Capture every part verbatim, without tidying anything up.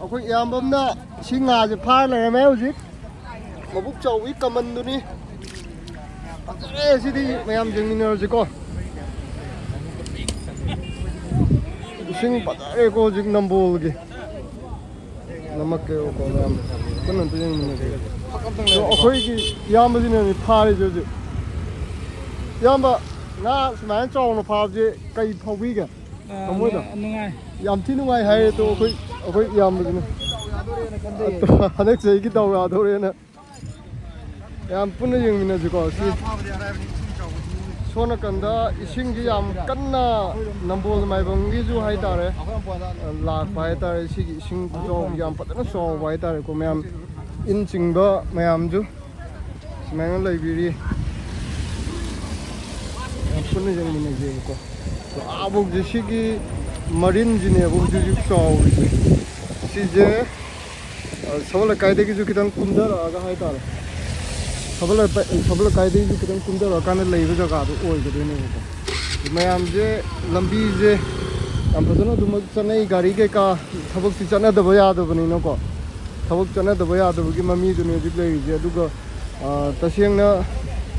ꯑꯩꯈꯣꯏ ꯏꯌꯥꯝꯕ ꯑꯃꯅ ꯁꯤ ꯉꯥꯁꯦ ꯐꯥꯔ ꯂꯩꯔꯝꯃꯦ ꯍꯧꯖꯤꯛ꯫ ꯃꯕꯨꯛ ꯆꯥꯎꯕꯤ ꯀꯃꯟꯗꯨꯅꯤ꯫ ꯐꯖꯔꯦ ꯁꯤꯗꯤ, ꯃꯌꯥꯝ ꯌꯦꯡꯃꯤꯟꯅꯔꯁꯤꯀꯣ꯫ ꯏꯁꯤꯡ ꯐꯖꯔꯦꯀꯣ ꯍꯧꯖꯤꯛ ꯅꯝꯕꯣꯜꯒꯤ꯫ ꯅꯝꯃꯛꯀꯦꯕꯀꯣ ꯃꯌꯥꯝ꯫ ꯄꯨꯟꯅ ꯑꯝꯇ ꯌꯦꯡꯃꯤꯟꯅꯁꯦ꯫ ꯑꯗꯣ ꯑꯩꯈꯣꯏꯒꯤ ꯏꯌꯥꯝꯕꯁꯤꯅꯅꯦ ꯐꯥꯔꯤꯁꯦ ꯍꯧꯖꯤꯛ꯫ ꯏꯌꯥꯝꯕ, ꯉꯥ ꯁꯨꯃꯥꯏꯅ ꯆꯥꯎꯅ ꯐꯥꯕꯁꯦ ꯀꯩ ꯐꯥꯎꯕꯤꯒꯦ? ꯑꯥ, ꯊꯃꯣꯏꯗꯣ? ꯅꯨꯡꯉꯥꯏ꯫ ꯌꯥꯝ ꯊꯤ ꯅꯨꯡꯉꯥꯏ ꯍꯥꯏꯔꯦ꯫ ꯑꯗꯣ ꯑꯩꯈꯣꯏ, ꯑꯩꯈꯣꯏ ꯏꯌꯥꯝꯕꯗꯨꯅ꯫ ꯍꯟꯗꯛ ꯆꯍꯤꯒꯤ ꯗꯥꯎ ꯌꯥꯗꯧꯔꯦꯅ꯫ ꯌꯥꯝ ꯄꯨꯟꯅ ꯌꯦꯡꯃꯤꯟꯅꯁꯤꯀꯣ ꯁꯤ꯫ ꯁꯣꯝ ꯅꯥꯀꯟꯗ ꯏꯁꯤꯡꯁꯤ ꯌꯥꯝ ꯀꯟꯅ ꯅꯝꯕꯣꯜ ꯃꯥꯏꯕꯝꯒꯤꯁꯨ ꯍꯥꯏꯇꯥꯔꯦ, ꯂꯥꯛꯄ ꯍꯥꯏꯇꯥꯔꯦ꯫ ꯁꯤꯒꯤ ꯏꯁꯤꯡ ꯈꯨꯆꯥꯎ ꯌꯥꯝ ꯐꯖꯅ ꯆꯥꯎꯕ ꯍꯥꯏꯇꯥꯔꯦꯀꯣ ꯃꯌꯥꯝ꯫ ꯏꯟ ꯆꯤꯡꯕ ꯃꯌꯥꯝꯁꯨ ꯁꯨꯃꯥꯏꯅ ꯂꯩꯕꯤꯔꯤ꯫ ꯌꯥꯝ ꯄꯨꯟꯅ ꯌꯦꯡꯃꯤꯟꯅꯁꯦꯕꯀꯣ꯫ ꯑꯥꯕꯧꯁꯦ ꯁꯤꯒꯤ ꯃꯔꯤꯟꯁꯤꯅꯦꯕ ꯍꯧꯖꯤꯛ ꯍꯧꯖꯤꯛ ꯆꯥꯎꯔꯤꯁꯦ꯫ ꯁꯤꯁꯦ, ꯑ, ꯁꯒꯣꯜ ꯂꯩꯀꯥꯏꯗꯒꯤꯁꯨ ꯈꯤꯇꯪ ꯀꯨꯝꯊꯔꯛꯑꯒ ꯍꯥꯏꯇꯥꯔꯦ꯫ ꯁꯒꯣꯜ ꯂꯩꯄ-, ꯁꯒꯣꯜ ꯂꯩꯀꯥꯏꯗꯒꯤꯁꯨ ꯈꯤꯇꯪ ꯀꯨꯝꯊꯔꯛꯑꯀꯥꯟꯗ ꯂꯩꯕ ꯖꯒꯥꯗꯣ ꯑꯣꯏꯒꯗꯣꯏꯅꯦꯕꯀꯣ꯫ ꯃꯌꯥꯝꯁꯦ ꯂꯝꯕꯤꯁꯦ ꯌꯥꯝ ꯐꯖꯅ ꯑꯗꯨꯃꯛ ꯆꯠꯅꯩ꯫ ꯒꯥꯔꯤ ꯀꯩꯀꯥ ꯊꯕꯛꯁꯤ ꯆꯠꯅꯗꯕ ꯌꯥꯗꯕꯅꯤꯅꯀꯣ꯫ ꯊꯕꯛ ꯆꯠꯅꯗꯕ ꯌꯥꯗꯕꯒꯤ ꯃꯃꯤꯗꯨꯅꯤ ꯍꯧꯖꯤꯛ ꯂꯩꯔꯤꯁꯦ꯫ ꯑꯗꯨꯒ, ꯑ, ꯇꯁꯦꯡꯅ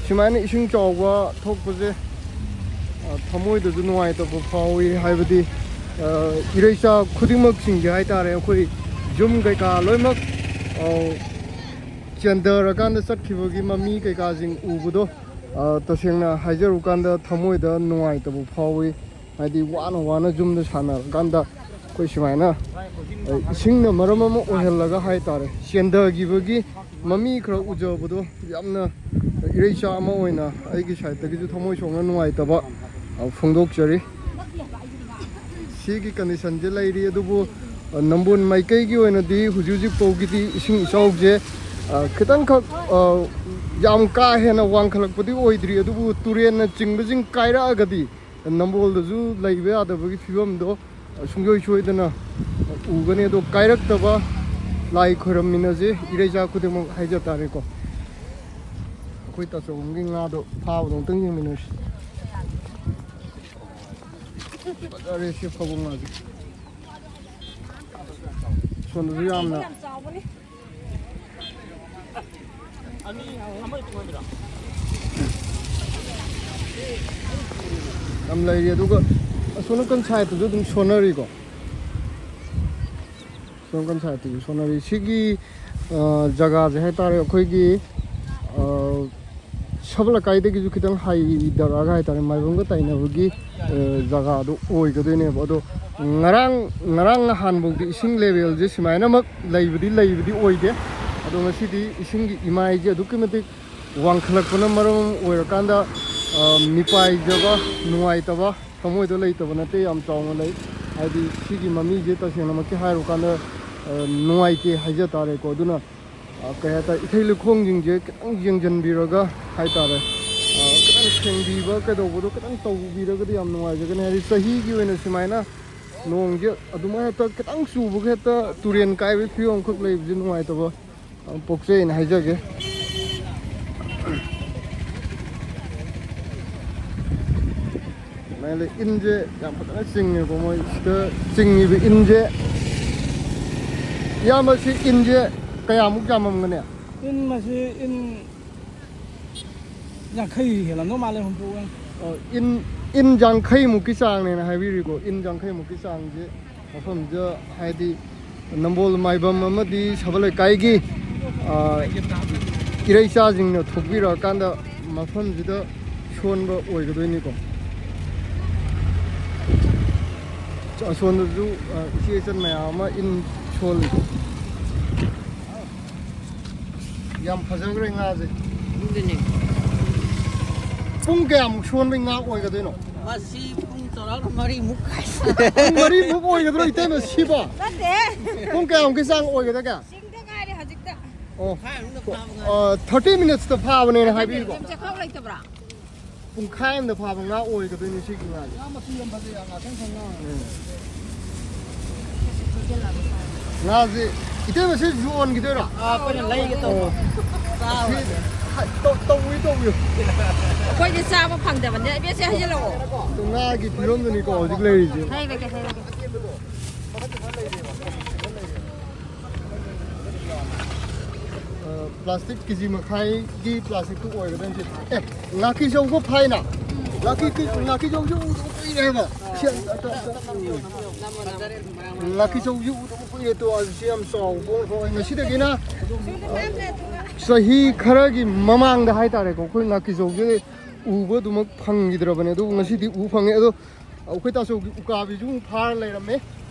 ꯁꯨꯃꯥꯏꯅ ꯏꯁꯤꯡ ꯆꯥꯎꯕ ꯊꯣꯛꯄꯁꯦ, ꯑ, ꯊꯃꯣꯏꯗꯁꯨ ꯅꯨꯡꯉꯥꯏꯇꯕ ꯐꯥꯎꯏ꯫ ꯍꯥꯏꯕꯗꯤ, ꯑ, ꯏꯔꯩꯆꯥ ꯈꯨꯗꯤꯡꯃꯛꯁꯤꯡꯁꯦ ꯍꯥꯏꯇꯥꯔꯦ, ꯑꯩꯈꯣꯏ ꯌꯨꯝ ꯀꯩꯀꯥ ꯂꯣꯏꯅꯃꯛ, ꯑ, ꯆꯦꯟꯊꯔꯀꯥꯟꯗ ꯆꯠꯈꯤꯕꯒꯤ ꯃꯃꯤ ꯀꯩꯀꯥꯁꯤꯡ ꯎꯕꯗꯣ, ꯑ, ꯇꯁꯦꯡꯅ ꯍꯥꯏꯖꯔꯨꯀꯥꯟꯗ ꯊꯃꯣꯏꯗ ꯅꯨꯡꯉꯥꯏꯇꯕ ꯐꯥꯎꯏ꯫ ꯍꯥꯏꯗꯤ ꯋꯥꯅ ꯋꯥꯅ ꯌꯨꯝꯗ ꯁꯥꯟꯅꯔꯀꯥꯟꯗ ꯑꯩꯈꯣꯏ ꯁꯨꯃꯥꯏꯅ, ꯑ, ꯏꯁꯤꯡꯅ ꯃꯔꯝ ꯑꯃ ꯑꯣꯏꯍꯜꯂꯒ ꯍꯥꯏꯇꯥꯔꯦ, ꯆꯦꯟꯊꯈꯤꯕꯒꯤ ꯃꯃꯤ ꯈꯔ ꯎꯖꯕꯗꯣ ꯌꯥꯝꯅ ꯏꯔꯩꯆꯥ ꯑꯃ ꯑꯣꯏꯅ ꯑꯩꯒꯤ ꯁꯥꯏꯠꯇꯒꯤꯁꯨ ꯊꯃꯣꯏ ꯁꯣꯛꯅ ꯅꯨꯡꯉꯥꯏꯇꯕ, ꯑ, ꯐꯣꯡꯗꯣꯛꯆꯔꯤ꯫ ꯁꯤꯒꯤ ꯀꯟꯗꯤꯁꯟꯁꯦ ꯂꯩꯔꯤ꯫ ꯑꯗꯨꯕꯨ, ꯑ, ꯅꯝꯕꯣꯜ ꯃꯥꯏꯀꯩꯒꯤ ꯑꯣꯏꯅꯗꯤ ꯍꯧꯖꯤꯛ ꯍꯧꯖꯤꯛ ꯐꯥꯎꯒꯤꯗꯤ ꯏꯁꯤꯡ ꯏꯆꯥꯎꯁꯦ, ꯑ, ꯈꯤꯇꯪꯈꯛ, ꯑ, ꯌꯥꯝ ꯀꯥ ꯍꯦꯟꯅ ꯋꯥꯡꯈꯠꯂꯛꯄꯗꯤ ꯑꯣꯏꯗ꯭ꯔꯤ꯫ ꯑꯗꯨꯕꯨ ꯇꯨꯔꯦꯜꯅ ꯆꯤꯡꯕꯁꯤꯡ ꯀꯥꯏꯔꯛꯑꯒꯗꯤ ꯅꯝꯕꯣꯜꯗꯁꯨ ꯂꯩꯕ ꯌꯥꯗꯕꯒꯤ ꯐꯤꯕꯝꯗꯣ ꯁꯨꯡꯁꯣꯏ ꯁꯣꯏꯗꯅ ꯎꯒꯅꯤ꯫ ꯑꯗꯣ ꯀꯥꯏꯔꯛꯇꯕ ꯂꯥꯏ ꯈꯣꯏꯔꯝꯃꯤꯟꯅꯁꯦ ꯏꯔꯩꯆꯥ ꯈꯨꯗꯤꯡꯃꯛ ꯍꯥꯏꯖ ꯇꯥꯔꯦꯀꯣ꯫ ꯑꯩꯈꯣꯏ ꯇꯥꯆꯧꯕꯝꯒꯤ ꯉꯥꯗꯣ ꯐꯥꯕꯗꯣ ꯑꯝꯇꯪ ꯌꯦꯡꯃꯤꯟꯅꯁꯤ꯫ ꯐꯖꯔꯦ ꯁꯤ ꯐꯥꯕꯧ ꯉꯥꯁꯦ꯫ ꯁꯣꯝꯗꯁꯨ ꯌꯥꯝꯅ ꯌꯥꯝ ꯆꯥꯎꯕꯅꯤ꯫ ꯌꯥꯝ ꯂꯩꯔꯤ꯫ ꯑꯗꯨꯒ ꯑꯁꯣꯝ ꯅꯥꯀꯟ ꯁꯥꯏꯠꯇꯁꯨ ꯑꯗꯨꯝ ꯁꯣꯟꯅꯔꯤꯀꯣ꯫ ꯁꯣꯝ ꯅꯥꯀꯟ ꯁꯥꯏꯠꯇꯁꯨ ꯁꯣꯟꯅꯔꯤ꯫ ꯁꯤꯒꯤ, ꯑ, ꯖꯒꯥꯁꯦ ꯍꯥꯏꯇꯥꯔꯦ, ꯑꯩꯈꯣꯏꯒꯤ, ꯑ, ꯁꯕꯜ ꯂꯩꯀꯥꯏꯗꯒꯤꯁꯨ ꯈꯤꯇꯪ ꯍꯥꯏꯊꯔꯛꯑꯒ ꯍꯥꯏꯇꯥꯔꯦ, ꯃꯥꯏꯕꯝꯒ ꯇꯥꯏꯅꯕꯒꯤ, ꯑ, ꯖꯒꯥꯗꯣ ꯑꯣꯏꯒꯗꯣꯏꯅꯦꯕ꯫ ꯑꯗꯣ ꯉꯔꯥꯡ, ꯉꯔꯥꯡ ꯅꯍꯥꯟꯐꯥꯎꯗꯤ ꯏꯁꯤꯡ ꯂꯦꯚꯦꯜꯁꯦ ꯁꯨꯃꯥꯏꯅꯃꯛ ꯂꯩꯕꯗꯤ, ꯂꯩꯕꯗꯤ ꯑꯣꯏꯗꯦ꯫ ꯑꯗꯣ ꯉꯁꯤꯗꯤ ꯏꯁꯤꯡꯒꯤ ꯏꯃꯥꯏꯁꯦ ꯑꯗꯨꯛꯀꯤ ꯃꯇꯤꯛ ꯋꯥꯡꯈꯠꯂꯛꯄꯅ ꯃꯔꯝ ꯑꯣꯏꯔꯀꯥꯟꯗ, ꯑ, ꯃꯤꯄꯥꯏꯖꯕ ꯅꯨꯡꯉꯥꯏꯇꯕ ꯊꯃꯣꯏꯗ ꯂꯩꯇꯕ ꯅꯠꯇꯦ, ꯌꯥꯝ ꯆꯥꯎꯅ ꯂꯩ꯫ ꯍꯥꯏꯗꯤ ꯁꯤꯒꯤ ꯃꯃꯤꯁꯦ ꯇꯁꯦꯡꯅꯃꯛꯀꯤ ꯍꯥꯏꯔꯨꯀꯥꯟꯗ, ꯑ, ꯅꯨꯡꯉꯥꯏꯇꯦ ꯍꯥꯏꯖ ꯇꯥꯔꯦꯀꯣ꯫ ꯑꯗꯨꯅ, ꯑ, ꯀꯩ ꯍꯥꯏꯇꯥꯔꯦ, ꯏꯊꯩ ꯂꯧꯈꯣꯡꯁꯤꯡꯁꯦ ꯈꯤꯇꯪ ꯌꯦꯡꯁꯤꯟꯕꯤꯔꯒ ꯍꯥꯏꯇꯥꯔꯦ, ꯑ, ꯈꯤꯇꯪ ꯁꯦꯡꯕꯤꯕ ꯀꯩꯗꯧꯕꯗꯣ ꯈꯤꯇꯪ ꯇꯧꯕꯤꯔꯒꯗꯤ ꯌꯥꯝ ꯅꯨꯡꯉꯥꯏꯖꯒꯅꯤ꯫ ꯍꯥꯏꯗꯤ ꯆꯍꯤꯒꯤ ꯑꯣꯏꯅ ꯁꯨꯃꯥꯏꯅ ꯅꯣꯡꯁꯦ ꯑꯗꯨꯃꯥꯏꯅ ꯍꯦꯛꯇ ꯈꯤꯇꯪ ꯆꯨꯕꯒ ꯍꯦꯛꯇ ꯇꯨꯔꯦꯟ ꯀꯥꯏꯕꯒꯤ ꯐꯤꯕꯝ ꯑꯃꯈꯛ ꯂꯩꯕꯁꯦ ꯅꯨꯡꯉꯥꯏꯇꯕ ꯄꯣꯛꯆꯩꯅ ꯍꯥꯏꯖꯒꯦ꯫ ꯁꯨꯃꯥꯏꯅ ꯏꯟꯁꯦ ꯌꯥꯝ ꯐꯖꯅ ꯆꯤꯡꯉꯦꯀꯣ, ꯃꯣꯏ ꯁꯤꯗ ꯆꯤꯡꯉꯤꯕ ꯏꯟꯁꯦ꯫ ꯏꯌꯥꯝꯕ, ꯁꯤ ꯏꯟꯁꯦ ꯀꯌꯥꯃꯨꯛ ꯌꯥꯝꯃꯝꯒꯅꯤ? ꯏꯟ ꯃꯁꯤ ꯏꯟ ꯌꯥꯡꯈꯩ ꯍꯦꯜꯂꯝꯗꯧ ꯃꯥꯜꯂꯦ, ꯍꯨꯝꯐꯨ꯫ ꯑꯣ, ꯏꯟ, ꯏꯟ ꯌꯥꯡꯈꯩꯃꯨꯛꯀꯤ ꯆꯥꯡꯅꯦꯅ ꯍꯥꯏꯕꯤꯔꯤꯀꯣ꯫ ꯏꯟ ꯌꯥꯡꯈꯩꯃꯨꯛꯀꯤ ꯆꯥꯡꯁꯦ ꯃꯐꯝꯁꯤꯗ, ꯍꯥꯏꯗꯤ ꯅꯝꯕꯣꯜ ꯃꯥꯏꯕꯝ ꯑꯃꯗꯤ ꯁꯕꯜ ꯂꯩꯀꯥꯏꯒꯤ, ꯑ, ꯏꯔꯩꯆꯥꯁꯤꯡꯅ ꯊꯣꯛꯄꯤꯔꯛꯑꯀꯥꯟꯗ ꯃꯐꯝꯁꯤꯗ ꯁꯣꯟꯕ ꯑꯣꯏꯒꯗꯣꯏꯅꯤꯀꯣ꯫ ꯑꯁꯣꯝꯗꯁꯨ, ꯑ, ꯏꯆꯦ ꯏꯆꯟ ꯃꯌꯥꯝ ꯑꯃ ꯏꯟ ꯁꯣꯜꯂꯤ꯫ ꯌꯥꯝ ꯐꯖꯈ꯭ꯔꯦ ꯉꯥꯁꯦ꯫ ꯑꯗꯨꯅꯦ꯫ ꯄꯨꯡ ꯀꯌꯥꯃꯨꯛ ꯁꯣꯟꯕꯩ ꯉꯥ ꯑꯣꯏꯒꯗꯣꯏꯅꯣ? ꯃꯁꯤ ꯄꯨꯡ ꯆꯥꯎꯔꯥꯛꯅ ꯃꯔꯤꯃꯨꯛ ꯀꯥꯏ꯫ ꯄꯨꯡ ꯃꯔꯤꯃꯨꯛ ꯑꯣꯏꯒꯗ꯭ꯔꯣ, ꯏꯇꯩꯃ, ꯁꯤꯕꯣ? ꯅꯠꯇꯦ꯫ ꯄꯨꯡ ꯀꯌꯥꯃꯨꯛꯀꯤ ꯆꯥꯡ ꯑꯣꯏꯒꯗꯒꯦ? ꯆꯤꯡꯗ ꯉꯥꯏꯔꯦ ꯍꯧꯖꯤꯛꯇ꯫ ꯑꯣ, ꯄꯨꯡꯈꯥꯏ ꯑꯃꯗ ꯐꯥꯕ ꯉꯥ꯫ ꯑ, ꯊꯥꯔꯇꯤ ꯃꯤꯅꯠꯁꯇ ꯐꯥꯕꯅꯦꯅ ꯍꯥꯏꯕꯤꯀꯣ꯫ ꯌꯥꯝ ꯆꯦꯈꯥꯎ ꯂꯩꯇꯕ꯭ꯔꯥ? ꯄꯨꯡꯈꯥꯏ ꯑꯃꯗ ꯐꯥꯕ ꯉꯥ ꯑꯣꯏꯒꯗꯣꯏꯅꯤ ꯁꯤꯒꯤ ꯉꯥꯁꯦ꯫ ꯉꯥ ꯃꯇꯨ ꯌꯥꯝ ꯐꯖꯩ, ꯉꯥ ꯀꯩꯝ ꯈꯪꯉꯦ꯫ ꯎꯝ꯫ ꯉꯥꯁꯦ ꯏꯇꯩꯃ, ꯁꯤ ꯌꯣꯟꯈꯤꯗꯣꯏꯔꯣ? ꯑꯥ, ꯑꯩꯈꯣꯏꯅ ꯂꯩꯒꯦ ꯇꯧꯕ꯫ ꯑꯣ꯫ ꯆꯥꯕ꯫ ꯁꯤ, ꯍꯥ, ꯇꯧ-, ꯇꯧꯕꯤꯌꯨ, ꯇꯧꯕꯤꯌꯨ꯫ ꯑꯩꯈꯣꯏꯗꯤ ꯆꯥꯕ ꯐꯪꯗꯕꯅꯤꯅ ꯏꯕꯦꯟꯁꯦ ꯍꯩꯖꯤꯜꯂꯛꯑꯣ꯫ ꯑꯗꯣ ꯉꯥꯒꯤ ꯐꯤꯕꯝꯗꯨꯅꯤꯀꯣ ꯍꯧꯖꯤꯛ ꯂꯩꯔꯤꯁꯦ꯫ ꯍꯩꯔꯒꯦ, ꯍꯩꯔꯒꯦ꯫ ꯄ꯭ꯂꯥꯁꯇꯤꯛ ꯀꯦ ꯖꯤ ꯃꯈꯥꯏꯒꯤ ꯄ꯭ꯂꯥꯁꯇꯤꯛꯇꯨ ꯑꯣꯏꯒꯗꯕꯅꯤ ꯁꯤ꯫ ꯑꯦ, ꯉꯥꯀꯤ ꯆꯧꯕ ꯐꯥꯏꯅ꯫ ꯉꯥꯀꯤ, ꯉꯥꯀꯤ ꯆꯧꯁꯨ ꯎꯗꯕ ꯀꯨꯏꯔꯦꯕ꯫ ꯁꯤ ꯑꯝꯇ, ꯑꯝꯇ, ꯑꯝꯇ, ꯎꯝ꯫ ꯉꯥꯀꯤ ꯆꯧꯁꯨ ꯎꯗꯕ ꯀꯨꯏꯔꯦ ꯇꯣ, ꯑꯗꯨꯁꯨ ꯌꯥꯝ ꯆꯥꯎꯕ ꯑꯣꯏꯅ ꯊꯣꯛꯑꯦ꯫ ꯉꯁꯤꯗꯒꯤꯅ ꯆꯍꯤ ꯈꯔꯒꯤ ꯃꯃꯥꯡꯗ ꯍꯥꯏꯇꯥꯔꯦꯀꯣ, ꯑꯩꯈꯣꯏ ꯉꯥꯀꯤ ꯆꯧꯁꯦ ꯎꯕ ꯑꯗꯨꯃꯛ ꯐꯪꯈꯤꯗ꯭ꯔꯕꯅꯦ, ꯑꯗꯨꯕꯨ ꯉꯁꯤꯗꯤ ꯎ ꯐꯪꯉꯦ꯫ ꯑꯗꯣ ꯑꯩꯈꯣꯏ ꯇꯥꯆꯧꯒꯤ ꯎꯀꯥꯕꯤꯁꯨ ꯑꯃꯨꯛ ꯐꯥꯔ ꯂꯩꯔꯝꯃꯦ꯫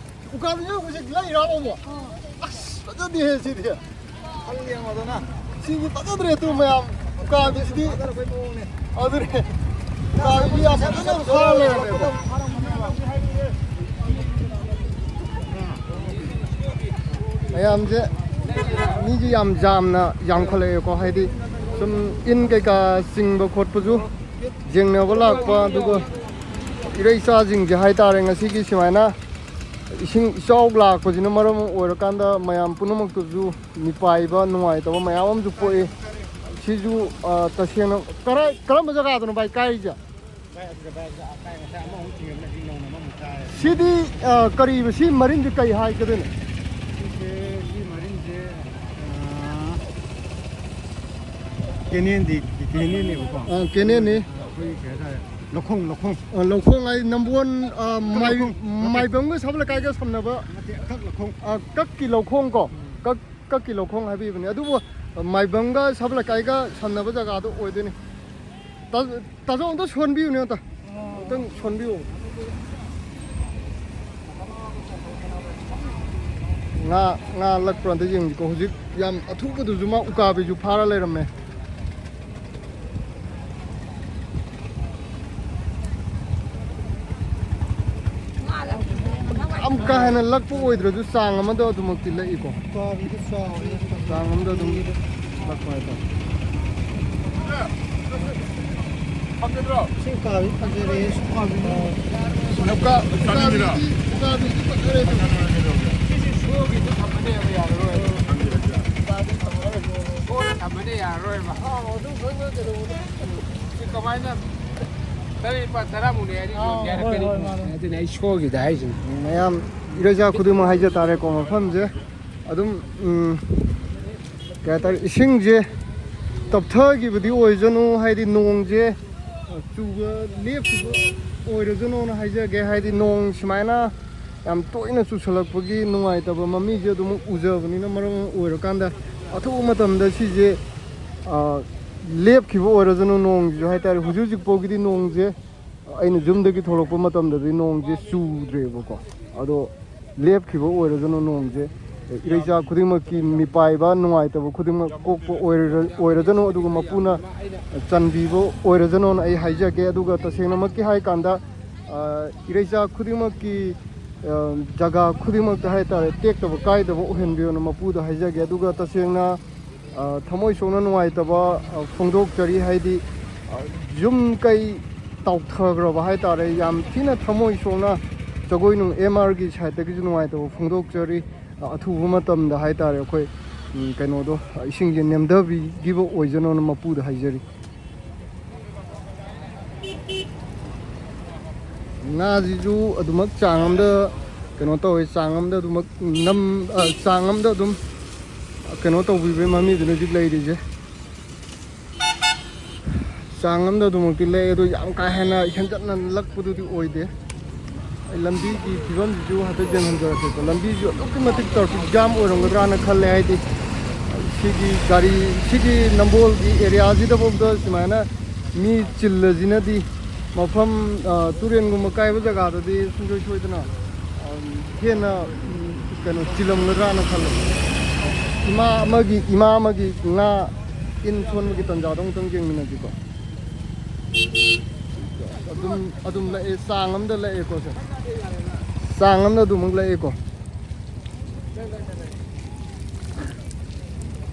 ꯎꯀꯥꯕꯤꯁꯨ ꯍꯧꯖꯤꯛ ꯂꯩꯔꯥ ꯑꯃꯨꯛ? ꯑꯁ, ꯐꯖꯗꯦꯍꯦ ꯁꯤꯗꯤ꯫ ꯈꯜꯂꯤ ꯌꯦꯡꯉꯣꯗꯅ꯫ ꯁꯤꯗꯤ ꯐꯖꯗ꯭ꯔꯦ ꯇꯨ ꯃꯌꯥꯝ꯫ ꯎꯀꯥꯕꯤꯁꯤꯗꯤ ꯐꯖꯗ꯭ꯔꯕꯩ ꯃꯑꯣꯡꯅꯦ꯫ ꯑꯗꯨꯅꯦ꯫ ꯎꯀꯥꯕꯤꯗꯤ ꯌꯥꯝ ꯐꯖꯅ ꯐꯥꯔ ꯂꯩꯔꯝꯃꯦꯕ꯫ ꯃꯌꯥꯝꯁꯦ ꯃꯤꯁꯨ ꯌꯥꯝ ꯌꯥꯝꯅ ꯌꯥꯝꯈꯠꯂꯛꯑꯦꯀꯣ, ꯍꯥꯏꯗꯤ ꯁꯨꯝ ꯏꯟ ꯀꯩꯀꯥ ꯆꯤꯡꯕ ꯈꯣꯠꯄꯁꯨ ꯌꯦꯡꯅꯕ ꯂꯥꯛꯄ, ꯑꯗꯨꯒ ꯏꯔꯩꯆꯥꯁꯤꯡꯁꯦ ꯍꯥꯏꯇꯥꯔꯦ, ꯉꯁꯤꯒꯤ ꯁꯨꯃꯥꯏꯅ ꯏꯁꯤꯡ ꯏꯆꯥꯎ ꯂꯥꯛꯄꯁꯤꯅ ꯃꯔꯝ ꯑꯣꯏꯔꯀꯥꯟꯗ ꯃꯌꯥꯝ ꯄꯨꯝꯅꯃꯛꯇꯁꯨ ꯃꯤꯄꯥꯏꯕ ꯅꯨꯡꯉꯥꯏꯇꯕ ꯃꯌꯥꯝ ꯑꯃꯁꯨ ꯄꯣꯛꯏ꯫ ꯁꯤꯁꯨ, ꯑ, ꯇꯁꯦꯡꯅ ꯀꯔꯥꯏ, ꯀꯔꯝꯕ ꯖꯒꯥꯗꯅꯣ ꯚꯥꯏ ꯀꯥꯏꯔꯤꯁꯦ? ꯚꯥꯏ, ꯑꯗꯨꯗ ꯚꯥꯏ, ꯑꯗꯨꯗ ꯉꯁꯥꯏ ꯑꯃꯃꯨꯛ ꯆꯤꯡꯉꯝꯃꯦ, ꯍꯧꯖꯤꯛ ꯅꯧꯅ ꯑꯃꯃꯨꯛ ꯆꯥꯔꯦ꯫ ꯁꯤꯗꯤ, ꯑ, ꯀꯔꯤꯕ? ꯁꯤ ꯃꯔꯤꯟꯁꯦ ꯀꯩ ꯍꯥꯏꯒꯗꯣꯏꯅꯣ? ꯁꯤꯁꯦ, ꯁꯤ ꯃꯔꯤꯟꯁꯦ, ꯑ, ꯀꯦꯅꯦꯟꯗꯤ, ꯀꯦꯅꯦꯟꯅꯦꯕꯀꯣ꯫ ꯑ, ꯀꯦꯅꯦꯟꯅꯤ꯫ ꯑꯩꯈꯣꯏꯒꯤ ꯀꯩ ꯍꯥꯏꯇꯥꯔꯦ, ꯂꯧꯈꯣꯡ, ꯂꯧꯈꯣꯡ꯫ ꯑ, ꯂꯧꯈꯣꯡ ꯍꯥꯏ ꯅꯝꯕꯣꯟ, ꯑ, ꯃꯥꯏ-, ꯂꯧꯈꯣꯡ, ꯂꯧꯈꯣꯡ꯫ ꯃꯥꯏꯕꯝꯒ ꯁꯕ ꯂꯩꯀꯥꯏꯒ ꯁꯝꯅꯕ꯫ ꯅꯠꯇꯦ, ꯑꯀꯛ ꯂꯧꯈꯣꯡ꯫ ꯑ, ꯀꯛꯀꯤ ꯂꯧꯈꯣꯡ ꯀꯣ꯫ ꯎꯝ꯫ ꯀꯛ ꯀꯛꯀꯤ ꯂꯧꯈꯣꯡ ꯍꯥꯏꯕꯤꯕꯅꯤ꯫ ꯑꯗꯨꯕꯨ ꯃꯥꯏꯕꯝꯒ ꯁꯕ ꯂꯩꯀꯥꯏꯒ ꯁꯝꯅꯕ ꯖꯒꯥꯗꯣ ꯑꯣꯏꯗꯣꯏꯅꯤ꯫ ꯇꯥ-, ꯇꯥꯖꯧ, ꯑꯝꯇ ꯁꯣꯟꯕꯤꯌꯨꯅꯦ, ꯑꯝꯇ꯫ ꯑꯝꯇꯪ ꯁꯣꯟꯕꯤꯌꯨ꯫ ꯉꯥ, ꯉꯥ ꯂꯛꯄ꯭ꯔꯥ ꯑꯝꯇ ꯌꯦꯡꯁꯤꯀꯣ꯫ ꯍꯧꯖꯤꯛ ꯌꯥꯝ ꯑꯊꯨꯕꯗꯁꯨ ꯃꯥ ꯎꯀꯥꯕꯤꯁꯨ ꯐꯥꯔ ꯂꯩꯔꯝꯃꯦ꯫ ꯌꯥꯝ ꯀꯥ ꯍꯦꯟꯅ ꯂꯛꯄ ꯑꯣꯏꯗ꯭ꯔꯁꯨ ꯆꯥꯡ ꯑꯃꯗ ꯑꯗꯨꯃꯛꯇꯤ ꯂꯛꯏꯀꯣ꯫ ꯎꯀꯥꯕꯤꯗꯣ ꯆꯥꯎꯔꯦ꯫ ꯆꯥꯡ ꯑꯃꯗ ꯑꯗꯨꯝ ꯂꯛꯄ ꯍꯥꯏꯇꯥꯔꯦ꯫ ꯁꯤ ꯎꯀꯥꯕꯤ ꯐꯖꯔꯦ, ꯁꯤ ꯎꯀꯥꯕꯤꯗꯣ꯫ ꯂꯧꯀꯥ ꯆꯥꯅꯤꯡꯉꯤꯔꯣ? ꯎꯀꯥꯕꯤꯗꯤ ꯐꯖꯔꯦ꯫ ꯁꯤꯁꯦ ꯁꯣꯒꯤꯗ ꯊꯝꯕꯅꯦꯕ, ꯌꯥꯔꯔꯣꯏ꯫ ꯁꯣꯗ ꯊꯝꯕꯅꯦ, ꯌꯥꯔꯔꯣꯏꯕ꯫ ꯁꯤ ꯀꯃꯥꯏꯅ ꯇꯔꯦꯠ ꯂꯨꯄꯥ ꯇꯔꯥꯃꯨꯛꯅꯦ ꯍꯥꯏꯗꯤ ꯌꯣꯟꯒꯦ ꯍꯥꯏꯔꯛꯀꯅꯤ꯫ ꯑꯗꯨꯅ ꯑꯩ ꯁꯣꯒꯤꯗ ꯍꯥꯏꯁꯤꯅꯤ꯫ ꯃꯌꯥꯝ ꯏꯔꯩꯆꯥ ꯈꯨꯗꯤꯡꯃꯛ ꯍꯥꯏꯖ ꯇꯥꯔꯦꯀꯣ, ꯃꯐꯝꯁꯦ ꯑꯗꯨꯝ, ꯎꯝ, ꯀꯩ ꯍꯥꯏꯇꯥꯔꯦ, ꯏꯁꯤꯡꯁꯦ ꯇꯞꯊꯈꯤꯕꯗꯤ ꯑꯣꯏꯖꯅꯨ, ꯍꯥꯏꯗꯤ ꯅꯣꯡꯁꯦ ꯆꯨꯕ ꯂꯦꯞꯈꯤꯕ ꯑꯣꯏꯔꯖꯅꯨꯅ ꯍꯥꯏꯖꯒꯦ꯫ ꯍꯥꯏꯗꯤ ꯅꯣꯡ ꯁꯨꯃꯥꯏꯅ ꯌꯥꯝ ꯇꯣꯏꯅ ꯆꯨꯁꯜꯂꯛꯄꯒꯤ ꯅꯨꯡꯉꯥꯏꯇꯕ ꯃꯃꯤꯁꯦ ꯑꯗꯨꯝ ꯎꯖꯕꯅꯤꯅ, ꯃꯔꯝ ꯑꯣꯏꯔꯀꯥꯟꯗ ꯑꯊꯨꯕ ꯃꯇꯝꯗ ꯁꯤꯁꯦ, ꯑ, ꯂꯦꯞꯈꯤꯕ ꯑꯣꯏꯔꯖꯅꯨ ꯅꯣꯡꯁꯤꯁꯨ ꯍꯥꯏꯇꯥꯔꯦ꯫ ꯍꯧꯖꯤꯛ ꯍꯧꯖꯤꯛ ꯐꯥꯎꯒꯤꯗꯤ ꯅꯣꯡꯁꯦ, ꯑꯩꯅ ꯌꯨꯝꯗꯒꯤ ꯊꯣꯛꯂꯛꯄ ꯃꯇꯝꯗꯗꯤ ꯅꯣꯡꯁꯦ ꯆꯨꯗ꯭ꯔꯦꯕꯀꯣ꯫ ꯑꯗꯣ ꯂꯦꯞꯈꯤꯕ ꯑꯣꯏꯔꯖꯅꯨ ꯅꯣꯡꯁꯦ, ꯏꯔꯩꯆꯥ ꯈꯨꯗꯤꯡꯃꯛꯀꯤ ꯃꯤꯄꯥꯏꯕ ꯅꯨꯡꯉꯥꯏꯇꯕ ꯈꯨꯗꯤꯡꯃꯛ ꯀꯣꯛꯄ ꯑꯣꯏꯔ-, ꯑꯣꯏꯔꯖꯅꯨ, ꯑꯗꯨꯒ ꯃꯄꯨꯅ ꯆꯥꯟꯕꯤꯕ ꯑꯣꯏꯔꯖꯅꯨꯅ ꯑꯩ ꯍꯥꯏꯖꯒꯦ꯫ ꯑꯗꯨꯒ ꯇꯁꯦꯡꯅꯃꯛꯀꯤ ꯍꯥꯏ ꯀꯥꯟꯗ, ꯑ, ꯏꯔꯩꯆꯥ ꯈꯨꯗꯤꯡꯃꯛꯀꯤ, ꯑ, ꯖꯒꯥ ꯈꯨꯗꯤꯡꯃꯛꯇ ꯍꯥꯏꯇꯥꯔꯦ, ꯇꯦꯛꯇꯕ ꯀꯥꯏꯗꯕ ꯑꯣꯏꯍꯟꯕꯤꯌꯣꯅ ꯃꯄꯨꯗ ꯍꯥꯏꯖꯒꯦ꯫ ꯑꯗꯨꯒ ꯇꯁꯦꯡꯅ, ꯑ, ꯊꯃꯣꯏ ꯁꯣꯛꯅ ꯅꯨꯡꯉꯥꯏꯇꯕ, ꯑ, ꯐꯣꯡꯗꯣꯛꯆꯔꯤ꯫ ꯍꯥꯏꯗꯤ, ꯑ, ꯌꯨꯝ ꯀꯩ ꯇꯥꯎꯊꯈ꯭ꯔꯕ ꯍꯥꯏꯇꯥꯔꯦ, ꯌꯥꯝ ꯊꯤꯅ ꯊꯃꯣꯏ ꯁꯣꯛꯅ ꯖꯒꯣꯏꯅꯨꯡ ꯑꯦꯝ ꯑꯥꯔꯒꯤ ꯁꯥꯏꯠꯇꯒꯤꯁꯨ ꯅꯨꯡꯉꯥꯏꯇꯕ ꯐꯣꯡꯗꯣꯛꯆꯔꯤ꯫ ꯑ, ꯑꯊꯨꯕ ꯃꯇꯝꯗ ꯍꯥꯏꯇꯥꯔꯦ ꯑꯩꯈꯣꯏ, ꯎꯝ, ꯀꯩꯅꯣꯗꯣ, ꯑ, ꯏꯁꯤꯡꯁꯦ ꯅꯦꯝꯊꯕꯤꯈꯤꯕ ꯑꯣꯏꯖꯅꯣꯅ ꯃꯄꯨꯗ ꯍꯥꯏꯖꯔꯤ꯫ ꯉꯥꯁꯤꯁꯨ ꯑꯗꯨꯃꯛ ꯆꯥꯡ ꯑꯃꯗ ꯀꯩꯅꯣ ꯇꯧꯋꯦ, ꯆꯥꯡ ꯑꯃꯗ ꯑꯗꯨꯃꯛ ꯅꯝ-, ꯑ, ꯆꯥꯡ ꯑꯃꯗ ꯑꯗꯨꯝ ꯀꯩꯅꯣ ꯇꯧꯕꯤꯕꯒꯤ ꯃꯃꯤꯗꯨꯅ ꯍꯧꯖꯤꯛ ꯂꯩꯔꯤꯁꯦ꯫ ꯆꯥꯡ ꯑꯃꯗ ꯑꯗꯨꯃꯛꯇꯤ ꯂꯩ, ꯑꯗꯣ ꯌꯥꯝ ꯀꯥ ꯍꯦꯟꯅ ꯍꯦꯟꯒꯠꯅ ꯂꯛꯄꯗꯨꯗꯤ ꯑꯣꯏꯗꯦ꯫ ꯑꯩ ꯂꯝꯕꯤꯒꯤ ꯐꯤꯕꯝꯁꯤꯁꯨ ꯍꯥꯏꯐꯦꯠ ꯌꯦꯡꯍꯟꯖꯔꯛꯀꯦꯀꯣ꯫ ꯂꯝꯕꯤꯁꯨ ꯑꯗꯨꯛꯀꯤ ꯃꯇꯤꯛ ꯇ꯭ꯔꯥꯐꯤꯛ ꯖꯥꯝ ꯑꯣꯏꯔꯝꯒꯗ꯭ꯔꯥꯅ ꯈꯜꯂꯦ, ꯍꯥꯏꯗꯤ ꯁꯤꯒꯤ ꯒꯥꯔꯤ, ꯁꯤꯒꯤ ꯅꯝꯕꯣꯜꯒꯤ ꯑꯦꯔꯤꯌꯥꯁꯤꯗꯐꯥꯎꯗ ꯁꯨꯃꯥꯏꯅ ꯃꯤ ꯆꯤꯜꯂꯁꯤꯅꯗꯤ, ꯃꯐꯝ, ꯑ, ꯇꯨꯔꯦꯟꯒꯨꯝꯕ ꯀꯥꯏꯕ ꯖꯒꯥꯗꯗꯤ ꯁꯨꯡꯁꯣꯏ ꯁꯣꯏꯗꯅ, ꯑ, ꯍꯦꯟꯅ, ꯎꯝ, ꯀꯩꯅꯣ, ꯆꯤꯜꯂꯝꯒꯗ꯭ꯔꯥꯅ ꯈꯜꯂꯦ꯫ ꯏꯃꯥ ꯑꯃꯒꯤ, ꯏꯃꯥ ꯑꯃꯒꯤ ꯉꯥ ꯏꯟ ꯁꯣꯟꯕꯒꯤ ꯇꯟꯖꯥꯗꯣ ꯑꯃꯨꯛꯇꯪ ꯌꯦꯡꯃꯤꯟꯅꯁꯤꯀꯣ꯫ ꯑꯗꯨꯝ, ꯑꯗꯨꯝ ꯂꯛꯑꯦ, ꯆꯥꯡ ꯑꯃꯗ ꯂꯛꯑꯦꯀꯣ ꯁꯦ꯫ ꯆꯥꯡ ꯑꯃꯗ ꯑꯗꯨꯃꯛ ꯂꯛꯑꯦꯀꯣ꯫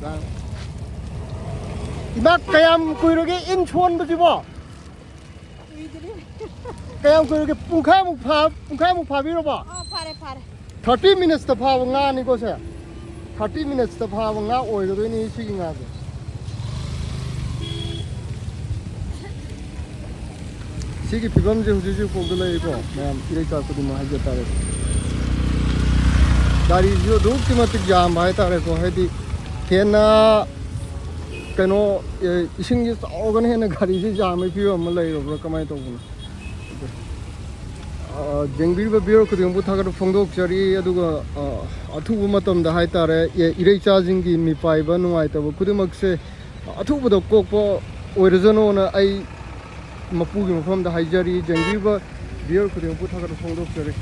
ꯆꯥꯡ-, ꯏꯃꯥ, ꯀꯌꯥꯝ ꯀꯨꯏꯔꯒꯦ ꯏꯟ ꯁꯣꯟꯕꯁꯤꯕꯣ? ꯀꯨꯏꯗ꯭ꯔꯤ꯫ ꯀꯌꯥꯝ ꯀꯨꯏꯔꯒꯦ? ꯄꯨꯡꯈꯥꯏꯃꯨꯛ ꯐꯥ-, ꯄꯨꯡꯈꯥꯏꯃꯨꯛ ꯐꯥꯕꯤꯔꯕꯣ? ꯑꯥ, ꯐꯥꯔꯦ, ꯐꯥꯔꯦ꯫ Thirty minutes ꯇ ꯐꯥꯕ ꯉꯥꯅꯤꯀꯣ ꯁꯦ꯫ Thirty minutes ꯇ ꯐꯥꯕ ꯉꯥ ꯑꯣꯏꯒꯗꯣꯏꯅꯤ ꯁꯤꯒꯤ ꯉꯥꯁꯦ꯫ ꯁꯤꯒꯤ ꯐꯤꯕꯝꯁꯦ ꯍꯧꯖꯤꯛ ꯍꯧꯖꯤꯛ ꯐꯥꯎꯗ ꯂꯩꯔꯤꯀꯣ, ꯃꯌꯥꯝ ꯏꯔꯩꯆꯥ ꯈꯨꯗꯤꯡꯃꯛ ꯍꯥꯏꯖ ꯇꯥꯔꯦ꯫ ꯒꯥꯔꯤꯁꯨ ꯑꯗꯨꯛꯀꯤ ꯃꯇꯤꯛ ꯌꯥꯝꯕ ꯍꯥꯏꯇꯥꯔꯦꯀꯣ, ꯍꯥꯏꯗꯤ ꯍꯦꯟꯅ ꯀꯩꯅꯣ, ꯑꯦ, ꯏꯁꯤꯡꯁꯦ ꯆꯥꯎꯔꯒꯅ ꯍꯦꯟꯅ ꯒꯥꯔꯤꯁꯦ ꯌꯥꯝꯕꯒꯤ ꯐꯤꯕꯝ ꯑꯃ ꯂꯩꯔꯕ꯭ꯔꯥ, ꯀꯃꯥꯏꯅ ꯇꯧꯕꯅꯣ? ꯑ, ꯌꯦꯡꯕꯤꯔꯤꯕ viewer ꯈꯨꯗꯤꯡꯃꯛꯄꯨ ꯊꯥꯒꯠꯄ ꯐꯣꯡꯗꯣꯛꯆꯔꯤ꯫ ꯑꯗꯨꯒ, ꯑ, ꯑꯊꯨꯕ ꯃꯇꯝꯗ ꯍꯥꯏꯇꯥꯔꯦ, ꯑꯦ, ꯏꯔꯩꯆꯥꯁꯤꯡꯒꯤ ꯃꯤꯄꯥꯏꯕ ꯅꯨꯡꯉꯥꯏꯇꯕ ꯈꯨꯗꯤꯡꯃꯛꯁꯦ ꯑꯊꯨꯕꯗ ꯀꯣꯛꯄ ꯑꯣꯏꯔꯖꯅꯣꯅ ꯑꯩ ꯃꯄꯨꯒꯤ ꯃꯐꯝꯗ ꯍꯥꯏꯖꯔꯤ꯫ ꯌꯦꯡꯕꯤꯔꯤꯕ viewer ꯈꯨꯗꯤꯡꯃꯛꯄꯨ ꯊꯥꯒꯠꯄ ꯐꯣꯡꯗꯣꯛꯆꯔꯤ꯫